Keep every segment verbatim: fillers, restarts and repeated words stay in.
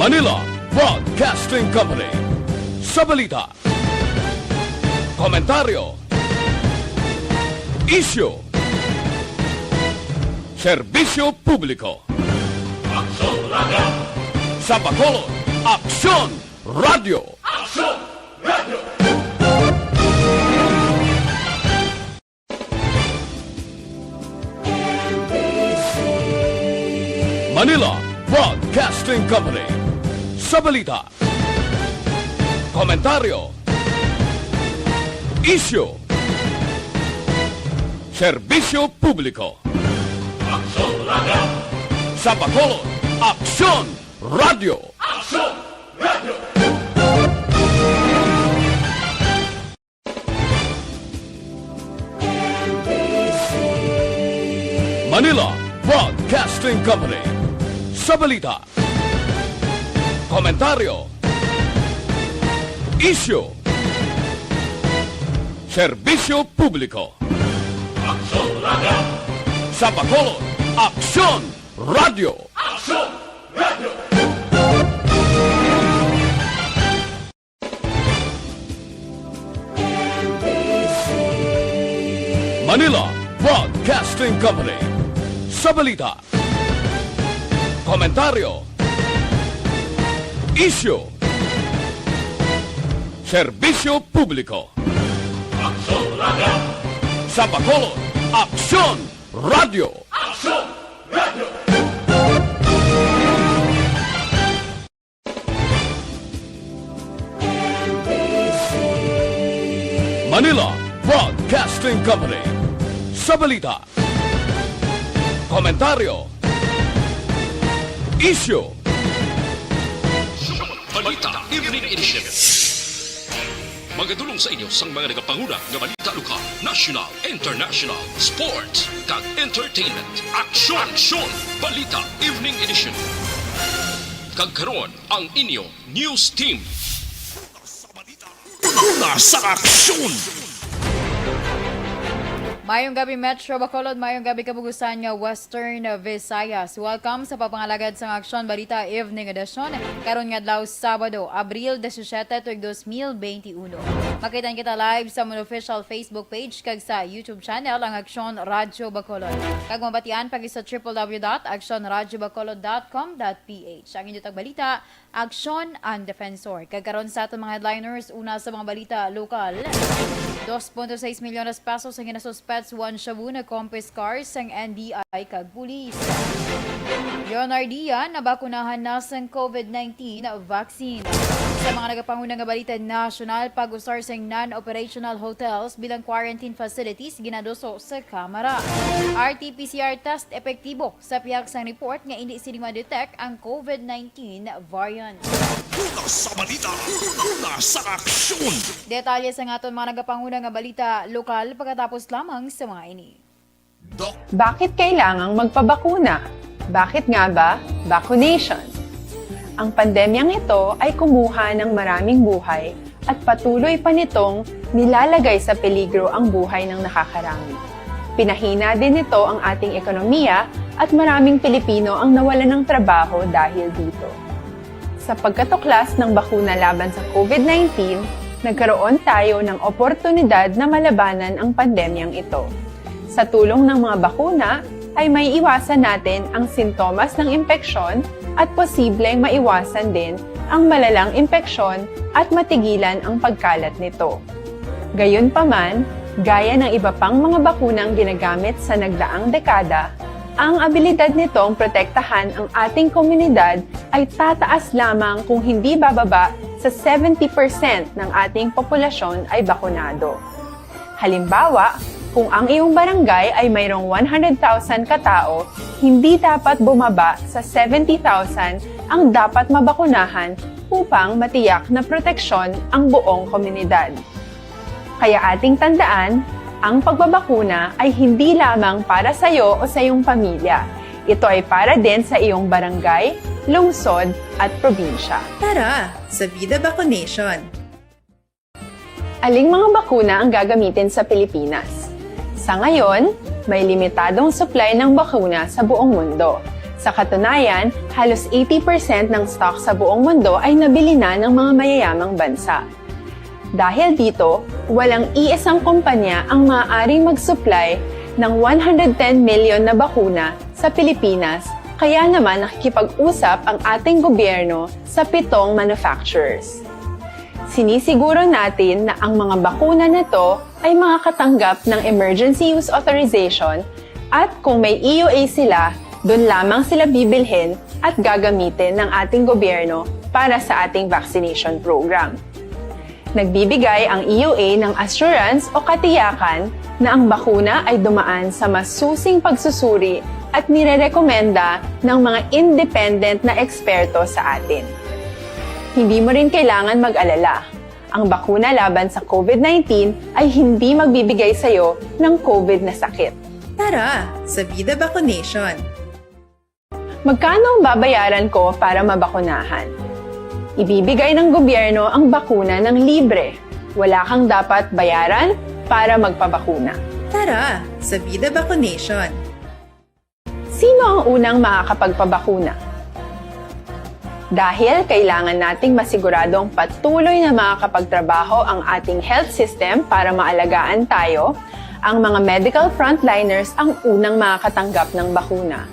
Manila Broadcasting Company. Sa balita, komentaryo, isyu, serbisyo publiko. Aksyon Radio. Sa Bacolod, Aksyon Radio. Aksyon Radio. Manila Broadcasting Company. Sa balita, komentaryo, isyu, serbisyo publiko. Aksyon Radio. Sa Bacolod, Aksyon Radio. Aksyon Radio. Manila Broadcasting Company. Sa balita, komentaryo, isyu, serbisyo publiko. Aksyon Radio. Sa Bacolod, Aksyon Radio. Aksyon Radio. Manila Broadcasting Company. Sa balita, komentaryo, isyu, serbisyo publiko. Aksyon Radio. Sa Bacolod, Aksyon Radio. Aksyon Radio. Manila Broadcasting Company. Sa balita, komentaryo, isyu, Balita Evening Edition. Magadulong sa inyo sang mga nagapanguna nga balita lokal, national, international, sports, kag entertainment. Aksyon! Aksyon! Balita Evening Edition. Kag karon, ang inyo news team. Una sa aksyon! Mayong gabi, Metro Bacolod. Mayong gabi, kabugusan nga Western Visayas. Welcome sa pagpangalagad sang Aksyon Balita Evening Edition. Karon nga adlaw, Sabado, Abril disisiete, tuig dos mil benti uno. Makitaan kita live sa amon official Facebook page kag sa YouTube channel, ang Aksyon Radyo Bacolod. Kag mabatian pa sa triple W dot aksyon radyo bacolod dot com dot P H. Ang inyo tagbalita, Aksyon ang Defensor. Kag karon sa aton mga headliners, una sa mga balita lokal. Dos punto sais milyones pesos ang ginasuspetsuhan shabu na compass car sang N B I kag pulis. Leonardia nabakunahan na sang COVID nineteen vaccine. Sa mga nagapanguna nga balita nasyonal, pag-usar sang non-operational hotels bilang quarantine facilities ginaduso sa Kamara. R T P C R test epektibo sa pihak sang report nga indi sini ma-detect ang COVID nineteen variant. Una sa balita, una sa aksyon. Detalye sa aton mga nagapanguna nga balita lokal pagkatapos lamang sa mga ini. Doc. Bakit kailangang magpabakuna? Bakit nga ba vaccination? Ang pandemyang ito ay kumuha ng maraming buhay at patuloy pa nitong nilalagay sa peligro ang buhay ng nakakarami. Pinahina din nito ang ating ekonomiya at maraming Pilipino ang nawalan ng trabaho dahil dito. Sa pagkatuklas ng bakuna laban sa COVID nineteen, nagkaroon tayo ng oportunidad na malabanan ang pandemyang ito. Sa tulong ng mga bakuna, ay may iwasan natin ang sintomas ng impeksyon at posibleng maiwasan din ang malalang impeksyon at matigilan ang pagkalat nito. Gayunpaman, gaya ng iba pang mga bakunang ginagamit sa nagdaang dekada, ang abilidad nitong protektahan ang ating komunidad ay tataas lamang kung hindi bababa sa seventy percent ng ating populasyon ay bakunado. Halimbawa, kung ang iyong barangay ay mayroong one hundred thousand katao, hindi dapat bumaba sa seventy thousand ang dapat mabakunahan upang matiyak na proteksyon ang buong komunidad. Kaya ating tandaan, ang pagbabakuna ay hindi lamang para sa iyo o sa iyong pamilya. Ito ay para din sa iyong barangay, lungsod, at probinsya. Tara sa Vida Vaccination! Aling mga bakuna ang gagamitin sa Pilipinas? Sa ngayon, may limitadong supply ng bakuna sa buong mundo. Sa katunayan, halos eighty percent ng stock sa buong mundo ay nabili na ng mga mayayamang bansa. Dahil dito, walang iisang kumpanya ang maaaring mag-supply ng one hundred ten million na bakuna sa Pilipinas, kaya naman nakikipag-usap ang ating gobyerno sa pitong manufacturers. Sinisiguro natin na ang mga bakuna na to ay makakatanggap ng emergency use authorization at kung may E U A sila, doon lamang sila bibilhin at gagamitin ng ating gobyerno para sa ating vaccination program. Nagbibigay ang E U A ng assurance o katiyakan na ang bakuna ay dumaan sa masusing pagsusuri at nirerekomenda ng mga independent na eksperto sa atin. Hindi mo rin kailangan mag-alala. Ang bakuna laban sa COVID nineteen ay hindi magbibigay sa iyo ng COVID na sakit. Tara sa Vida Vaccination! Magkano ang babayaran ko para mabakunahan? Ibibigay ng gobyerno ang bakuna ng libre. Wala kang dapat bayaran para magpabakuna. Tara sa Vida Vaccination! Sino ang unang makakapagpabakuna? Dahil kailangan nating masiguradong patuloy na makakapagtrabaho ang ating health system para maalagaan tayo, ang mga medical frontliners ang unang makakatanggap ng bakuna.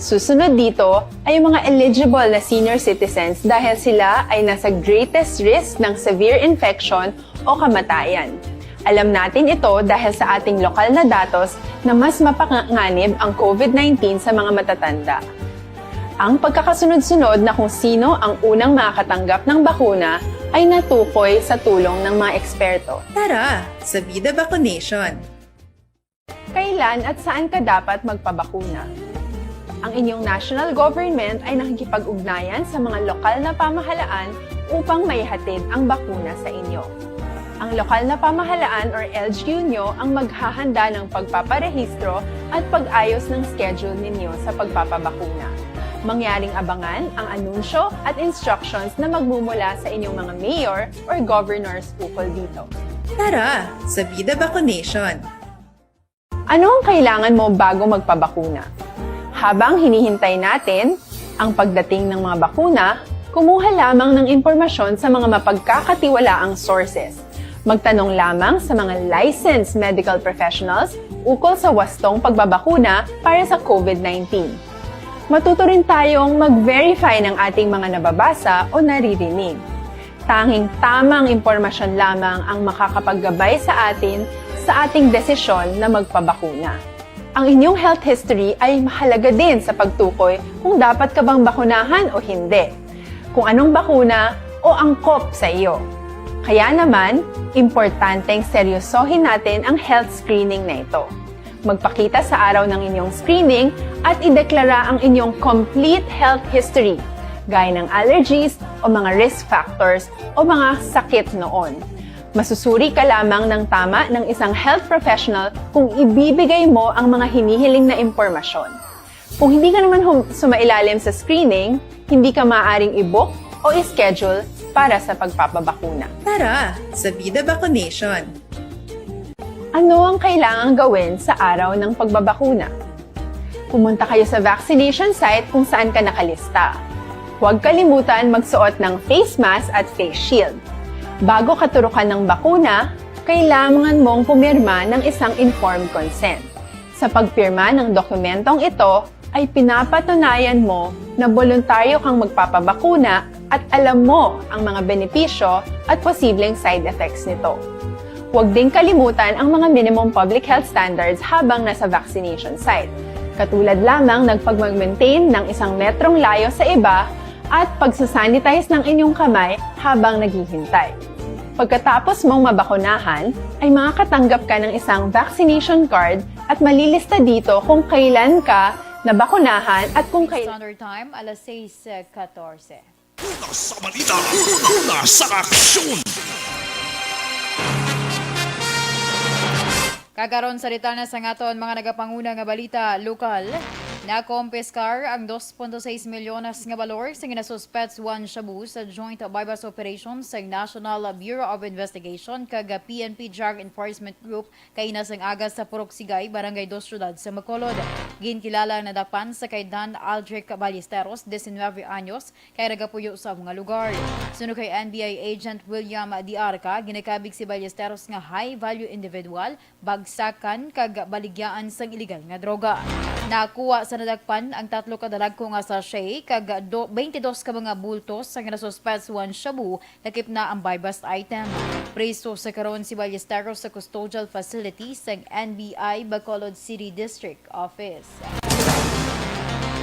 Susunod dito ay ang mga eligible na senior citizens dahil sila ay nasa greatest risk ng severe infection o kamatayan. Alam natin ito dahil sa ating lokal na datos na mas mapanganib ang COVID nineteen sa mga matatanda. Ang pagkakasunod-sunod na kung sino ang unang makakatanggap ng bakuna ay natukoy sa tulong ng mga eksperto. Tara sa Vida Vaccination! Kailan at saan ka dapat magpabakuna? Ang inyong national government ay nakikipag-ugnayan sa mga lokal na pamahalaan upang maihatid ang bakuna sa inyo. Ang lokal na pamahalaan or L G U nyo ang maghahanda ng pagpaparehistro at pag-ayos ng schedule ninyo sa pagpapabakuna. Mangyaring abangan ang anunsyo at instructions na magmumula sa inyong mga mayor or governors ukol dito. Tara sa Vida Vaccination! Ano ang kailangan mo bago magpabakuna? Habang hinihintay natin ang pagdating ng mga bakuna, kumuha lamang ng impormasyon sa mga mapagkakatiwalaang sources. Magtanong lamang sa mga licensed medical professionals ukol sa wastong pagbabakuna para sa COVID nineteen. Matuto rin tayong mag-verify ng ating mga nababasa o naririnig. Tanging tamang impormasyon lamang ang makakapaggabay sa atin sa ating desisyon na magpabakuna. Ang inyong health history ay mahalaga din sa pagtukoy kung dapat ka bang bakunahan o hindi, kung anong bakuna o angkop sa iyo. Kaya naman, importanteng seryosohin natin ang health screening na ito. Magpakita sa araw ng inyong screening at ideklara ang inyong complete health history, gaya ng allergies o mga risk factors o mga sakit noon. Masusuri ka lamang ng tama ng isang health professional kung ibibigay mo ang mga hinihiling na impormasyon. Kung hindi ka naman hum- sumailalim sa screening, hindi ka maaaring i-book o i-schedule para sa pagpapabakuna. Tara sa Vida Vaccination! Ano ang kailangang gawin sa araw ng pagbabakuna? Pumunta kayo sa vaccination site kung saan ka nakalista. Huwag kalimutan magsuot ng face mask at face shield. Bago katurukan ng bakuna, kailangan mong pumirma ng isang informed consent. Sa pagpirma ng dokumentong ito, ay pinapatunayan mo na boluntaryo kang magpapabakuna at alam mo ang mga benepisyo at posibleng side effects nito. Huwag ding kalimutan ang mga minimum public health standards habang nasa vaccination site, katulad lamang ng pagmag-maintain ng isang metrong layo sa iba at pagsasanitize ng inyong kamay habang naghihintay. Pagkatapos mong mabakunahan, ay makakatanggap ka ng isang vaccination card at malilista dito kung kailan ka nabakunahan at kung kailan. Standard Time, alas sais katorse. Una sa balita, una sa aksyon. Kag karon sa detalye sa aton mga nagapanguna nga balita lokal. Nakompiskar ang dos punto sais milyones nga balor sa ginasuspetswan shabu sa joint buy-bust operation sa National Bureau of Investigation kag P N P Drug Enforcement Group kaina sang aga sa Purok Sigay, Barangay Dos, Syudad sa Bacolod. Ginkilala ang nadakpan sa kay Dan Aldric Ballesteros, diecinueve anyos, kay nagapuyo sa mga lugar. Suno kay N B I Agent William Diarca, ginakabig si Ballesteros nga high-value individual, bagsakan kag baligyaan sang iligal nga droga. Nakuha sa nadakpan ang tatlo ka dalagko nga sachet kag do-, twenty-dos ka mga bulto sa ginasuspetswan shabu, lakip na ang buy-bust item. Priso sa karon si Ballesteros sa custodial facility sang N B I Bacolod City District Office.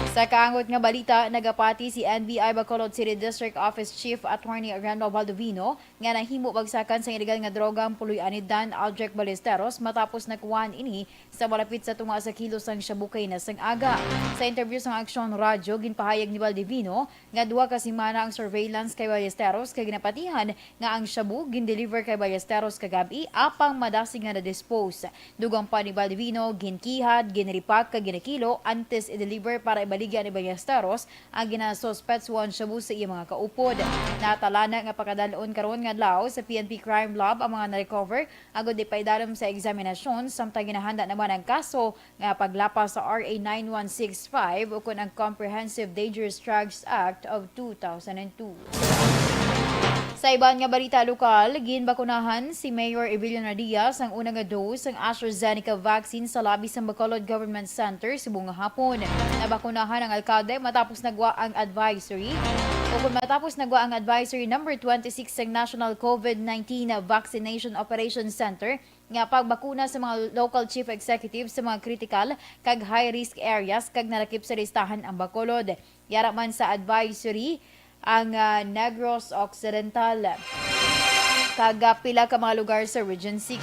Sa kaangot nga balita, nagapati si N B I Bacolod City District Office Chief Attorney Reno Baldovino nga nahimo bagsakan sang iligal nga droga ang puloy-an ni Dan Aldric Ballesteros matapos nakuhaan ini sa malapit sa tunga sa kilo sang shabu kaina sang aga. Sa interview sang Aksyon Radyo, ginpahayag ni Baldovino nga duha ka semana ang surveillance kay Ballesteros kag ginapatihan nga ang shabu gin-deliver kay Ballesteros kagab-i apang madasig nga na-dispose. Dugang pa ni Baldovino, ginkihad, ginripak kag ginakilo antes i-deliver para ibaligya ni Ballesteros ang ginasuspetswan shabu sa iya mga kaupod. Natalana nga pakadalon karon nga adlaw sa P N P Crime Lab ang mga na-recover agod ipaidalom sa eksaminasyon, samtang ginahanda naman ang kaso nga paglapas sa R A nine one six five ukon ang Comprehensive Dangerous Drugs Act of two thousand and two. Sa iban nga balita lokal, ginbakunahan si Mayor Evelio Nardia sang una nga dose sang AstraZeneca vaccine sa lobby sang Bacolod Government Center subong nga hapon. Nabakunahan ang alkalde matapos nagwa ang advisory, o kung matapos nagwa ang advisory number twenty-six sang National COVID nineteen Vaccination Operation Center nga pagbakuna sa mga local chief executive sa mga critical kag high-risk areas kag nalakip sa listahan ang Bacolod. Yara man sa advisory ang, ah, Negros Occidental kag, ah, pila ka mga lugar sa Region six.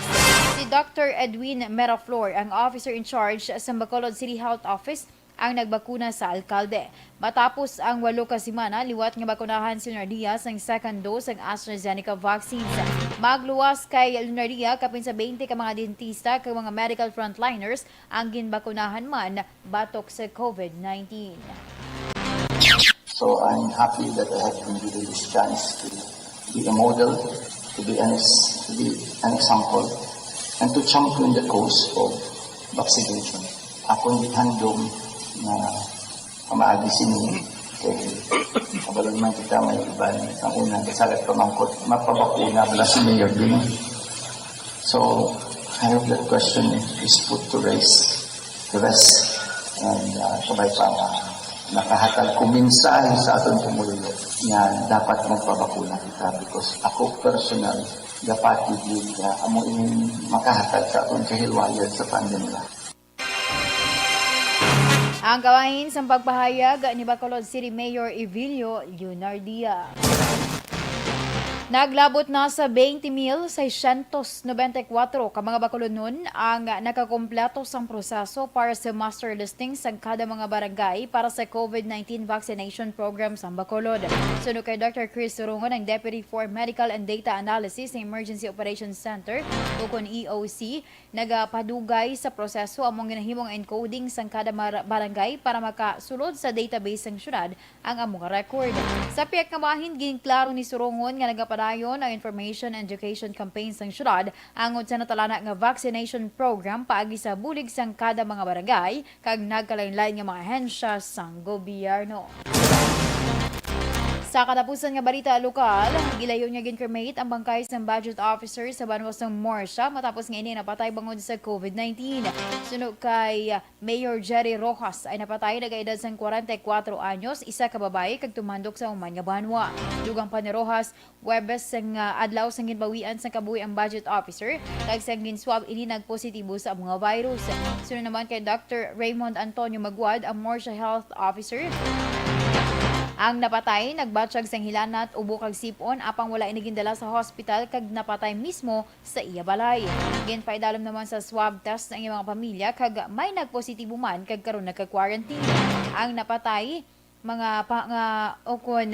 Si Doctor Edwin Meraflor, ang officer in charge sa Bacolod City Health Office, ang nagbakuna sa alkalde. Matapos ang walo ka semana liwat nga bakunahan si Lunardia sang second dose sang AstraZeneca vaccines. Magluwas kay Lunardia, kapin sa twenty ka mga dentista kag mga medical frontliners ang ginbakunahan man batok sa COVID nineteen. So I'm happy that I have been given this chance to be a model, to be an, ex- to be an example, and to champion the cause of vaccination. Akong gihandom na pamaagi sini kay kabalo naman kita may iban ang una kasagat pamangkot, mapabakuna bala si Mayor Dino. So I hope that question is put to rest, to rest. And uh, sabay pa nga nakahatag ko mensahe sa aton pumuluyo nga dapat magpabakuna kita, because ako personal gapati gyud nga amo ini makahatag sa aton kahilwayan sa pandemya. Ang kabahin sang pagpahayag ni Bacolod City Mayor Evilio Leonardia. Naglabot na sa twenty mil seiscientos noventa y cuatro ka mga Bacolodnon ang nakakompleto sang proseso para sa master listing sang kada mga barangay para sa COVID nineteen vaccination program sa Bacolod. Suno kay Doctor Chris Surungon, ang Deputy for Medical and Data Analysis sa Emergency Operations Center, ukon E O C, nagapadugay sa proseso among ginahimong encoding sang kada mar- barangay para makasulod sa database sang syudad ang amo nga record. Sa pihak nga bahin, ginklaro ni Surungon nga nagapadayon ang information and education campaign sang syudad angod sa natalana nga vaccination program paagi sa bulig sang kada mga barangay kag nagkalain-lain nga mga ahensya sang gobyerno. Sa katapusan nga balita lokal, gilayon nga gin-cremate ang bangkay sang budget officer sa banwa sang Morsha matapos nga ini napatay bangod sa COVID nineteen. Suno kay Mayor Jerry Rojas ay napatay, nagaedad sang kwarenta y kuwatro anyos, isa ka babayi kag tumandok sa human nga banwa. Dugang pa ni Rojas, Huwebes sang, ah, adlaw sang ginbawian sang kabuhi ang budget officer, kag sang gin-swab ini nagpositibo sa mga virus. Suno naman kay Doctor Raymond Antonio Maguad, ang Morsha Health Officer, ang napatay nagbatyag sang hilanat, ubo kag sip-on, apang wala ini gindala sa hospital kag napatay mismo sa iya balay. Ginpaidalom naman sa swab test ang iyang mga pamilya kag may nagpositibo man kag karon nagka-quarantine. Ang napatay, mga pa, nga, ukon,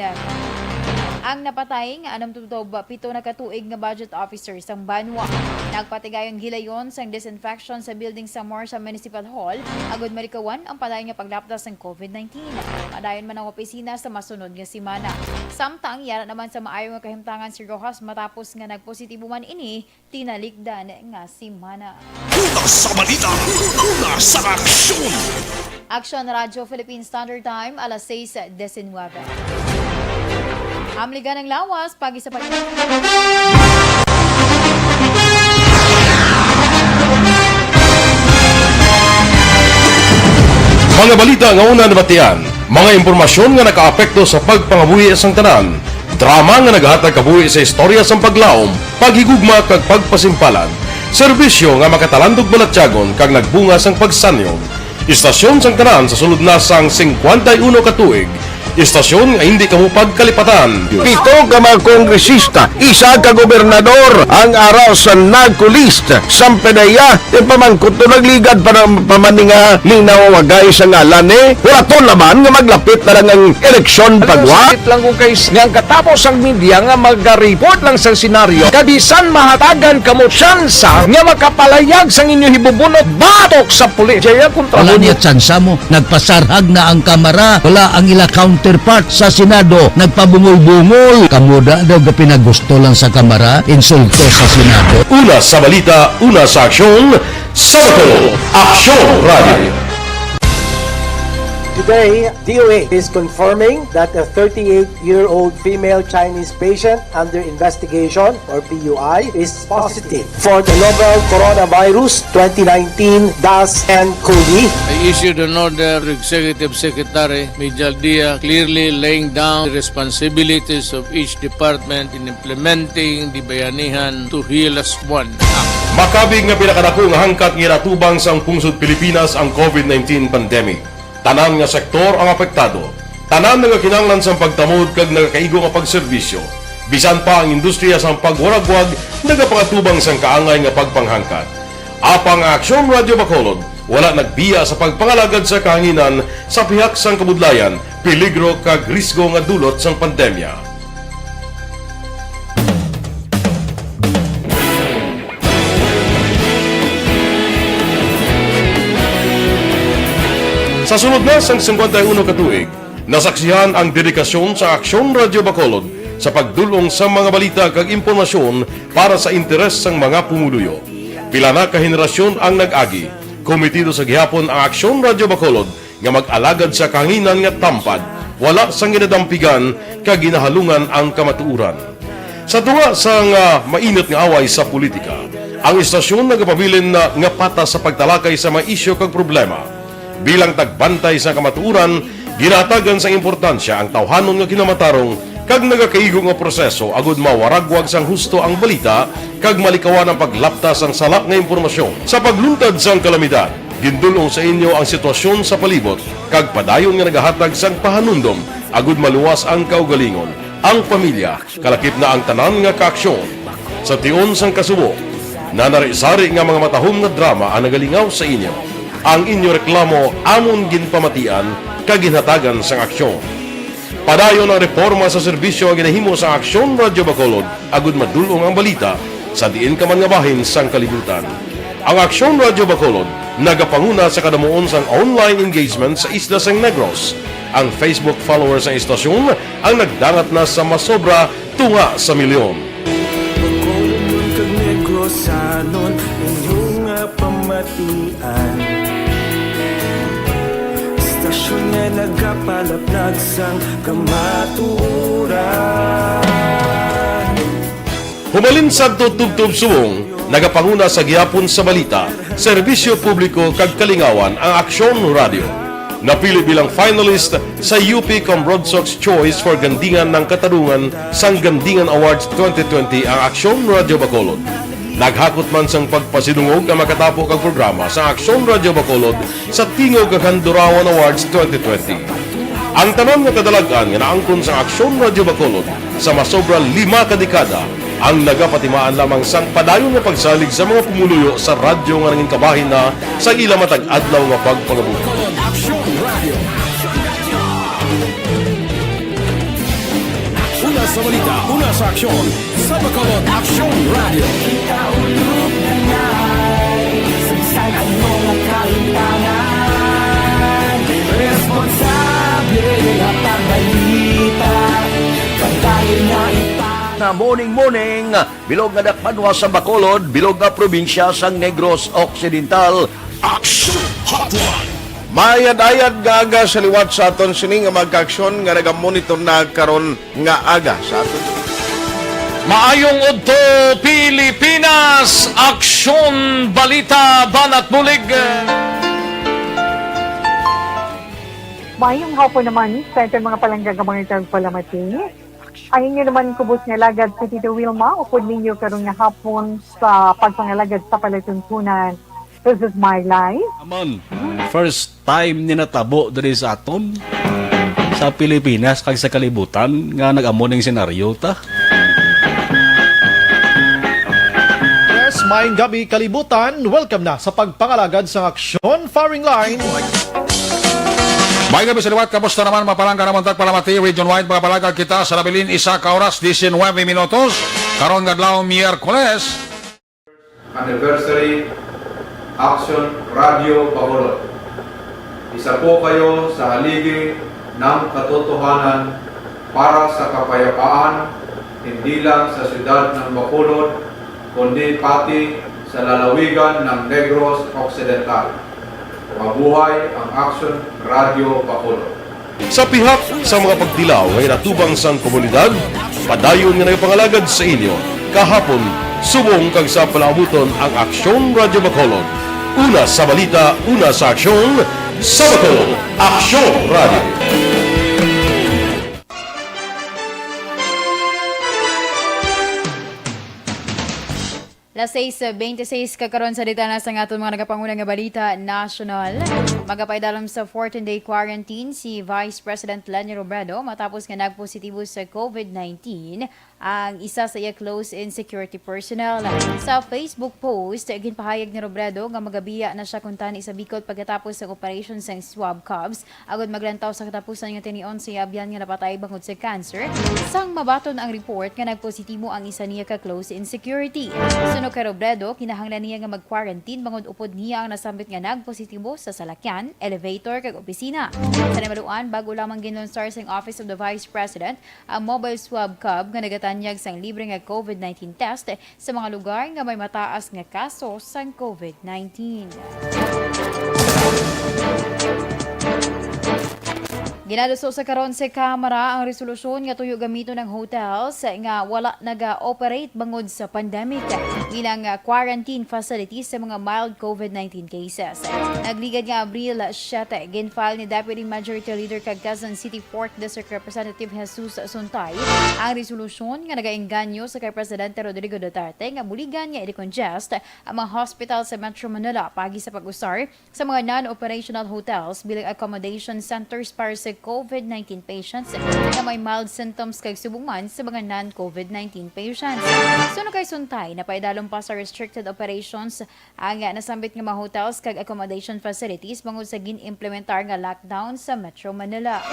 Ang napatay nga anum tutob pito na ka tuig nga budget officer sang banwa. Nagpatigayon gilayon sang disinfection sa building sa Morsha Municipal Hall agud malikawan ang padayon nga paglapda sang covid nineteen. Padayon man ang opisina sa masunod nga semana. Samtang yara naman sa maayo nga kahimtangan si Roxas matapos nga nagpositibo man ini tinalikdan nga semana. Una sa balita, una sa aksyon. Aksyon Radyo Philippine Standard Time, alas sais diecinuebe. Amligan ang lawas, pag-isa pa. Mga balita nga una nabatian, mga impormasyon nga nakaapekto sa pagpangabuhi sang tanan, drama nga naghatag kabuhi sa istorya sang paglaom, paghigugma kag pagpasimpalan, serbisyo nga makatalandog balatyagon kag nagbunga sang pagsanyog. Istasyon sang tanan sa sulod na sang singkwenta y uno ka tuig, istasyon nga indi kamo pagkalipatan. Pito ka mga kongresista, isa ka gobernador ang ara sa NAGCO list. Sampanaya, ipamangkot to nagligad pa ng pamaninga ning nawawagay sa ngalan ni. Wala to laman nga maglapit na lang ang eleksyon pagwa. Sakit lang kung kay nga ang katapos ang media nga magaripot lang sa senaryo, kabisan mahatagan kamo tsansa nga makapalayag sang inyo hibubunot batok sa pulis. Jaya kontra Wala mo. Niya tsansa mo. Nagpasarhag na ang Kamara. Wala ang ila counterpart sa Senado. Nagpabungol-bungol. Kamo da daw ga pinagusto lang sa Kamara. Insulto sa Senado. Una sa balita, una sa aksyon, sa Bacolod, Aksyon Radio. Today, D O H is confirming that a thirty-eight-year-old female Chinese patient under investigation, or P U I, is positive for the novel coronavirus twenty nineteen dash N cov. I issued an order to Executive Secretary Mijal Dia, clearly laying down the responsibilities of each department in implementing the Bayanihan to Heal Us One Act. Makabig nga pinakadako nga hangkat nga ginatubang sang pungsod Pilipinas ang covid nineteen pandemic. Tanan nga sektor ang apektado. Tanan nagakinahanglan sang pagtamod kag nagakaigo nga pagserbisyo. Bisan pa ang industriya sang pagwaragwag nagapangatubang sang kaangay nga pagpanghangkat. Apang ang Aksyon Radyo Bacolod wala nagbiya sa pagpangalagad sa kahanginan sa pihak sang kabudlayan, peligro kag risgo nga dulot sang pandemya. Sa sulod na sang singkwenta y uno ka tuig, nasaksihan ang dedikasyon sa Aksyon Radyo Bacolod sa pagdul-ong sa mga balita kag impormasyon para sa interes sang mga pumuluyo. Pila na ka henerasyon ang nag-agi, komitido sa gihapon ang Aksyon Radyo Bacolod nga mag-alagad sa kahanginan nga tampad, wala sang ginadampigan kag ginahalungan ang kamatuoran. Sa tunga sang, ah, mainit nga away sa politika, ang istasyon nagapabilin na nga patas sa pagtalakay sa mga isyu kag problema. Bilang tagbantay sa kamatuoran, ginahatagan sang importansya ang tawhanon nga kinamatarong kag nagakaigo nga proseso agud mawaragwag sang husto ang balita kag malikawan ang paglapta sang sala nga impormasyon. Sa pagluntad sang kalamidad, gindul-ong sa inyo ang sitwasyon sa palibot kag padayon nga nagahatag sang pahanumdom agud maluwas ang kaugalingon, ang pamilya, kalakip na ang tanan nga kaaksyon. Sa tion sang kasubo, nanari-sari nga mga matahom nga drama ang nagalingaw sa inyo. Ang inyo reklamo amon ginpamatian kag ginhatagan sang aksyon. Padayon ang reporma sa serbisyo nga ginahimo sang Aksyon Radyo Bacolod agud madul-ong ang balita sa diin ka man nga bahin sang kalibutan. Ang Aksyon Radyo Bacolod nagapanguna sa kadamuon sang online engagement sa isla sang Negros. Ang Facebook followers sang istasyon ang nagdangat na sa masobra tunga sa milyon. Bacolodnon kag Negrosanon, inyo nga pamatian. Istasyon nga nagapalaplag sang kamatuoran. Hubalin sadto tubtob subong, nagapanguna sa gihapon sa balita, serbisyo publiko kag kalingawan ang Aksyon Radyo. Napili bilang finalist sa U P Cambronsox Choice for Gandingan ng Katarungan sang Gandingan Awards twenty twenty ang Aksyon Radyo Bacolod. Naghakot man sang pagpasidungog ang makatapo kag programa sa Aksyon Radyo Bacolod sa Tingog kag Handurawan Awards twenty twenty. Ang tanan nga kadalag-an nga naangkon sang Aksyon Radyo Bacolod sa masobra lima ka dekada ang nagapatimaan lamang sang padayon nga pagsalig sa mga pumuluyo sa radyo nga nangin kabahin na sa ila matag adlaw nga pagpangabuhi. Aksyon Radyo. Una Sa balita, una sa aksyon, sa Bacolod Aksyon Radio. Kita ulog na nga, sagsag ang mga kaintanan. Responsable nga pagbalita, pagdayon nga ipa- Na morning, morning, bilog nga dakpanwa sa Bacolod, bilog nga probinsya sang Negros Occidental. Aksyon Hotline. Mayad-ayad nga aga sa liwat sa aton sini nga mga kaaksyon nga nagamonitor na karon nga aga sa aton. Maayong udto, Pilipinas! Aksyon, balita, banat bulig. Mayong hapon naman sa aton mga palangga nga mga tagpalamati. Ang inyo naman kubos nga alagad si Tito Wilma, upod ninyo karon nga hapon sa pagpangalagad sa palatuntunan. This is my life. Aman, first time ni natabo diri sa aton, sa Pilipinas kag sa kalibutan nga nag-amo ning senaryo ta. Yes, maayong gabi, kalibutan. Welcome na sa pagpangalagad sang aksyon, firing line. Maayong gabi sa liwat, kamusta naman, mga palangga namon tagpalamati, region wide, mga palangga kita sa nabilin, isa ka oras, diecinuebe minutos, karon nga adlaw, Miyerkules. Anniversary Action Radio Bacolod. Isa po kayo sa haligi ng katotohanan para sa kapayapaan, hindi lang sa siyudad ng Bacolod, kundi pati sa lalawigan ng Negros Occidental. Mabuhay ang Action Radio Bacolod. Sa pihak sa mga pagtilaw nga ginatubang sang komunidad, padayon nga nagapangalagad sa inyo kahapon, subong kag sa palaabuton ang Aksyon Radyo Bacolod. Una sa balita, una sa aksyon, sa Bacolod, Aksyon Radyo. Las seis beintiseis ka karon sa detalyes sang aton mga nagapanguna nga balita nasyonal. Magapaidalom sa fourteen-day quarantine si Vice President Leni Robredo matapos nga nagpositibo sa covid nineteen ang isa sa iya close and security personnel. Sa Facebook post, ginpahayag ni Robredo nga magabiya na siya kuntani sa Bicol pagkatapos sang operasyon sang swab cubs agod maglantaw sa katapusan nga tinion sa iya abyan nga napatay bangod sa cancer, sang mabaton ang report nga nagpositibo ang isa niya ka close in security. Suno kay Robredo, kinahanglan niya nga mag-quarantine bangod upod niya ang nasambit nga nagpositibo sa salakyan, elevator, kag opisina. Sa nahibaluan, bag-o lamang ginlunsar sang Office of the Vice President ang mobile swab cub nga nagatanyag sang libre nga covid nineteen test sa mga lugar nga may mataas nga kaso sang covid nineteen. Ginaluso sa karon sa Kamara ang resolusyon nga tuyo gamiton ang hotels nga wala naga-operate bangod sa pandemic bilang, ah, quarantine facilities sa mga mild covid nineteen cases. Nagligad nga Abril siyete, ginfile ni Deputy Majority Leader kag Quezon City Fourth District Representative Jesus Suntay ang resolusyon nga nagaengganyo sa kay Presidente Rodrigo Duterte nga buligan nga i-decongest ang mga hospital sa Metro Manila paagi sa pag-usar sa mga non-operational hotels bilang accommodation centers para sa covid nineteen patients nga may mild symptoms kag subong man sa mga non-covid nineteen patients. Suno kay Suntay, napaidalom pa sa restricted operations ang nasambit nga mga hotels kag accommodation facilities bangod sa gin-implementar nga lockdown sa Metro Manila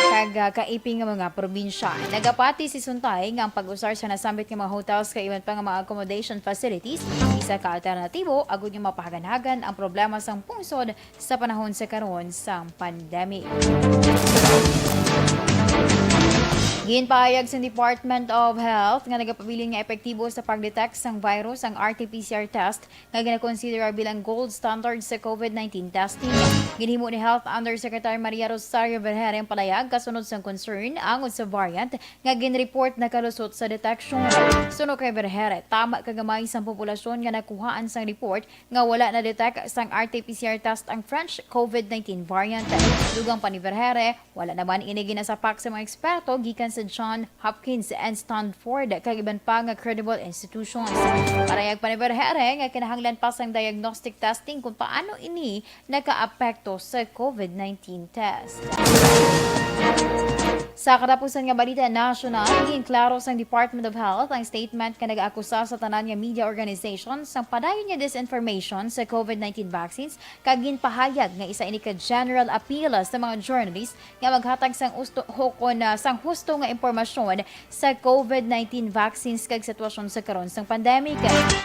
kag, ah, kaiping nga mga probinsya. Nagapati si Suntay nga ang pag-usar sa nasambit nga mga hotels kag iban pa nga mga accommodation facilities isa ka alternatibo agud nga mapahaganhagan ang problema sang pungsod sa panahon sa karon sang pandemic. Ginpahayag sa Department of Health nga nagapabilin nga epektibo sa pag-detect sang virus ang R T P C R test nga ginakonsidera bilang gold standard sa covid nineteen testing. Ginhimo ni Health Undersecretary Maria Rosario Vergere ang panayag kasunod sang concern angot sa variant nga ginreport nakalusot sa detection. Suno kay Vergere, tama ka gamay sang populasyon nga nakuhaan sang report nga wala na-detect sang R T P C R test ang French covid nineteen variant. Dugang pa ni Vergere, wala naman ini ginasapak sa mga eksperto gikan sa John Hopkins and Stanford kag iban pa nga credible institutions. Parayag pa ni Vergere nga kinahanglan pa sang diagnostic testing kung paano ini nakaapekto sa covid nineteen test. Sa katapusan nga balita nasyonal, ginklaro sang Department of Health ang statement nga nag-akusa sa tanan nga media organization sang padayon nga disinformation sa COVID nineteen vaccines kag ginpahayag nga isa ini ka general appeal sa mga journalist nga maghatag sang usto, hukon na sang husto nga impormasyon sa COVID nineteen vaccines kag sitwasyon sa karon sang pandemic.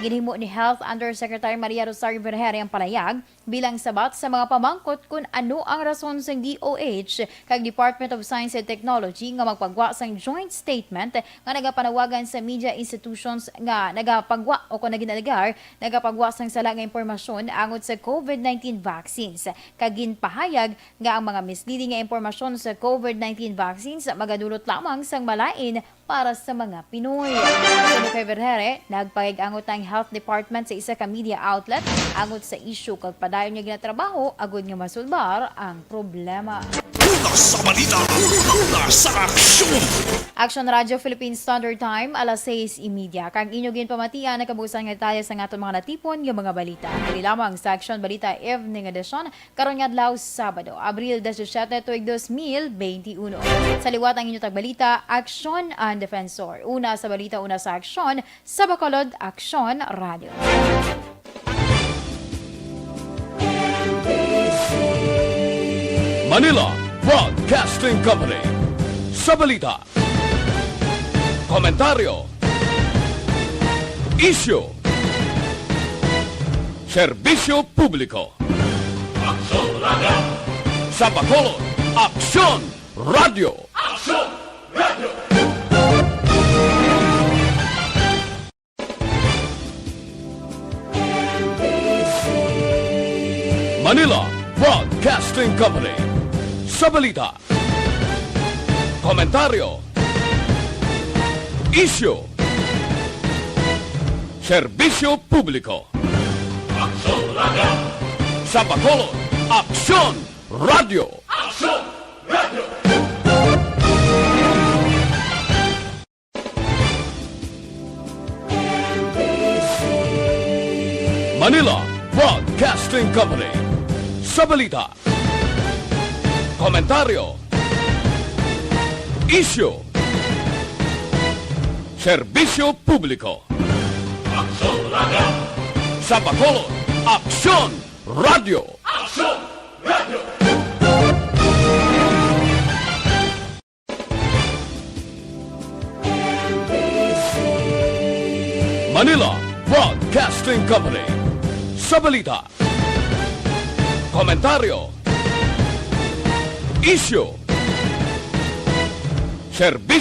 Ginhimo ni Health Undersecretary Maria Rosario Vergeire ang palayag bilang sabat sa mga pamangkot kon ano ang rason sang D O H kag Department of Science and Technology nga magpagwa sang joint statement nga nagapanawagan sa media institutions nga nagapagwa o kon naginaalegar nagapagwa sang sala nga impormasyon angot sa COVID nineteen vaccines, kag ginpahayag nga ang mga misleading nga impormasyon sa COVID nineteen vaccines magadulot lamang sang malain para sa mga Pinoy. Suno kay Vergeire, nagpakig-angot ang Health Department sa isa ka media outlet angot sa isyu kag padayon nga ginatrabaho agud nga masulbar ang problema. Una sa balita, una sa aksyon. Action Radio Philippine Standard Time, alas sais y media. Kag inyo ginpamatian ang kabuusan nga detalye sa aton mga natipon nga mga balita. Diri lamang sa Action Balita Evening Edition, karon nga adlaw, Sabado, Abril disisiete, tuig dos mil benti uno. Sa liwat ang inyo tagbalita, Aksyon and Defensor. Una sa balita, una sa aksyon, sa Bacolod Aksyon Radio. Manila Broadcasting Company. Sa balita, komentaryo, isyu, serbisyo publiko. Aksyon Radio. Sa Bacolod, Aksyon Radio. Aksyon Radio. Manila Broadcasting Company. Sa balita, komentaryo, isyu, serbisyo publiko. Aksyon Radio. Sa Bacolod, Aksyon Radio. Aksyon Radio. Manila Broadcasting Company. Sa balita, komentaryo, isyu, serbisyo publiko. Aksyon Radio. Sa Bacolod, Aksyon Radio. Aksyon Radio. Manila Broadcasting Company. Sa balita, komentaryo, isyu, serbisyo